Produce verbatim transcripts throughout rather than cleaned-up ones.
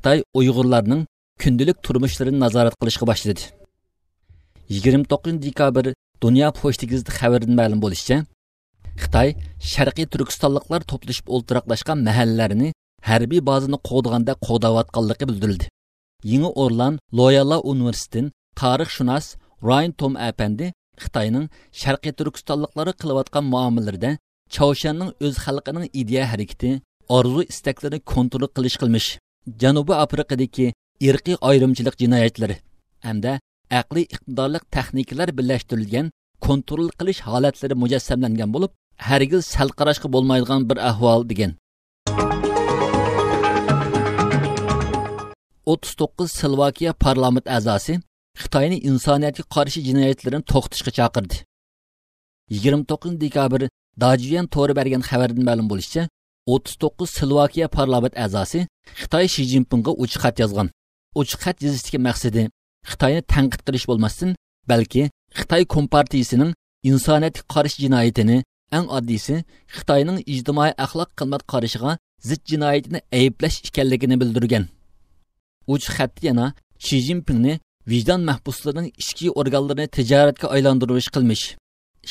خىتاي ئۇيغۇرلارنىڭ كۈندىلىك تۇرمۇشلىرىنى نازارەت قىلىشقا باشلىدى. يىگىرمە توققۇزىنچى دېكابىر دۇنيا پوچتا گېزىتى خەۋىرىدىن مەلۇم بولۇشىچە، خىتاي شەرقىي تۈركىستانلىقلار توپلىشىپ ئولتۇراقلاشقان مەھەللىلەرنى ھەربىي بازىنى قوغدىغاندەك قوغداۋاتقانلىقى بىلدۈرۈلدى. يېڭى ئورلان لويالا ئۇنىۋېرسىتېتىدىن تارىخشۇناس راين توم ئەپەندى خىتاينىڭ شەرقىي تۈركىستانلىقلارغا قىلىۋاتقان مۇئامىلىلىرىدە چاۋشيەننىڭ ئۆز خەلقىنىڭ ئىدىيە ھەرىكىتى، ئارزۇ ئىستەكلىرىنى كونترول قىلىش قىلمىش، جەنۇبىي ئافرىقىدىكى ئىرقىي ئايرىمچىلىق جىنايەتلىرى ھەمدە ئەقلىي ئىقتىدارلىق تېخنىكىلار بىرلەشتۈرۈلگەن كونترول قىلىش ھالەتلىرى مۇجەسسەملەنگەن بولۇپ، ھەرگىز سەل قاراشقا بولمايدىغان بىر ئەھۋال، دېگەن. ئوتتۇز توققۇز سلوۋاكىيە پارلامېنت ئەزاسى خىتاينى ئىنسانىيەتكە قارشى جىنايەتلىرىنى توختىتىشقا چاقىردى. يىگىرمە توققۇزىنچى دېكابىر داجيۈەن تورى بەرگەن خەۋەردىن مەلۇم بولۇشىچە، ئوتتۇز توققۇز سلوۋاكىيە پارلامېنت ئەزاسى خىتاي شى جىنپىڭغا ئوچۇق خەت يازغان. ئوچۇق خەت يېزىشتىكى مەقسىتى خىتاينى تەنقىد قىلىش بولماستىن، بەلكى خىتاي كومپارتىيىسىنىڭ ئىنسانىيەتكە قارشى جىنايىتىنى، ئەڭ ئاددىيسى، خىتاينىڭ ئىجتىمائىي ئەخلاق قىممەت قارىشىغا زىت جىنايىتىنى ئەيىبلەش ئىكەنلىكىنى بىلدۈرگەن. ئوچۇق خەتتە يەنە شى جىنپىڭنى ۋىجدان مەھبۇسلىرىنىڭ ئىچكى ئورگانلىرىنى تىجارەتكە ئايلاندۇرۇش قىلمىش،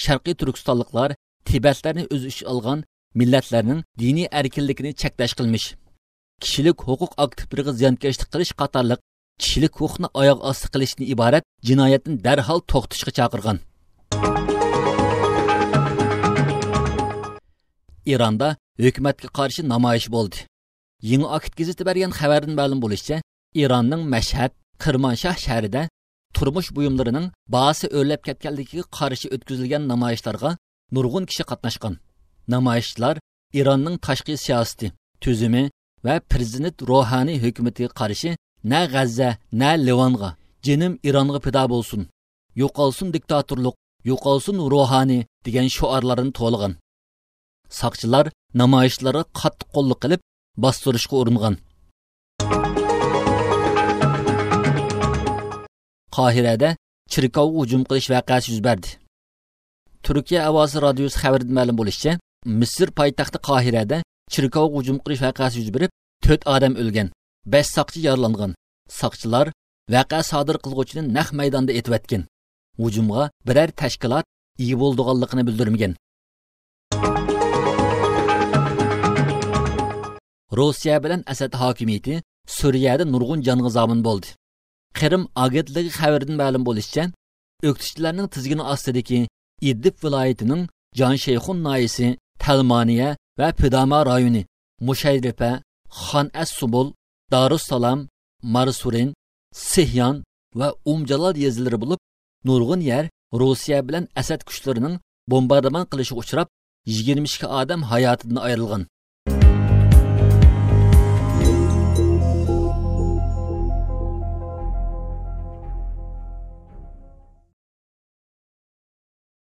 شەرقىي تۈركىستانلىقلار، تىبەتلەرنى ئۆز ئىچىگە ئالغان مىللەتلەرنىڭ دىنىي ئەركىنلىكىنى چەكلەش قىلمىش، كىشىلىك ھوقۇق ئاكتىپلىرىغا زىيانكەشلىك قىلىش قاتارلىق كىشىلىك ھوقۇقنى ئاياغ ئاستى قىلىشتىن ئىبارەت جىنايەتنى دەرھال توختىتىشقا چاقىرغان. ئىراندا ھۆكۈمەتكە قارشى نامايىش بولدى. يېڭى ئاكت گېزىتى بەرگەن خەۋەردىن مەلۇم بولۇشىچە، ئىراننىڭ مەشھەد، كىرمانشاھ شەھىرىدە تۇرمۇش بۇيۇملىرىنىڭ باھاسى ئۆرلەپ كەتكەنلىكىگە قارشى ئۆتكۈزۈلگەن نامايىشلارغا نۇرغۇن كىشى قاتناشقان. نامايىشچىلار ئىراننىڭ تاشقى سىياسىتى، تۈزۈمى ۋە پىرېزىدېنت روھانى ھۆكۈمىتىگە قارشى «نە غەززە، نە لىۋانغا، جېنىم ئىرانغا پىدا بولسۇن، يوقالسۇن دىكتاتورلۇق، يوقالسۇن روھانى» دېگەن شوئارلارنى توۋلىغان. ساقچىلار نامايىشچىلارغا قاتتىق قوللۇق قىلىپ، باستۇرۇشقا ئۇرۇنغان. قاھىرەدە چېركاۋغا ھۇجۇم قىلىش ۋەقەسى يۈز بەردى. تۈركىيە ئاۋازى رادىيوسى خەۋىرىدىن مەلۇم بولۇشىچە، مىسىر پايتەختى قاھىرەدە چېركاۋغا ھۇجۇم قىلىش ۋەقەسى يۈز بېرىپ، تۆت ئادەم ئۆلگەن، بەش ساقچى يارىلانغان. ساقچىلار ۋەقە سادىر قىلغۇچىنى نەق مەيداندا ئېتىۋەتكەن. ھۇجۇمغا بىرەر تەشكىلات ئىگە بولىدىغانلىقىنى بىلدۈرمىگەن. روسىيە بىلەن ئەسەد ھاكىمىيىتى سۈرىيەدە نۇرغۇن جانغا زامىن بولدى. قىرىم ئاگېنتلىقى خەۋىرىدىن مەلۇم بولۇشىچە، ئۆكتىچىلەرنىڭ تىزگىنى ئاستىدىكى ئىدلىب ۋىلايىتىنىڭ جانشەيخۇن ناھىيىسى، تەلمانىيە ۋە پىداما رايونى، مۇشەيرىپە، خان ئەس سۇبۇل، دارۇسسالام، مارسۇرىن، سىھيان ۋە ئۇمجالال يېزىلىرى بولۇپ، نۇرغۇن يەر روسىيە بىلەن ئەسەد كۈچلىرىنىڭ بومباردىمان قىلىشىغا ئۇچراپ، يىگىرمە ئىككى ئادەم ھاياتىدىن ئايرىلغان.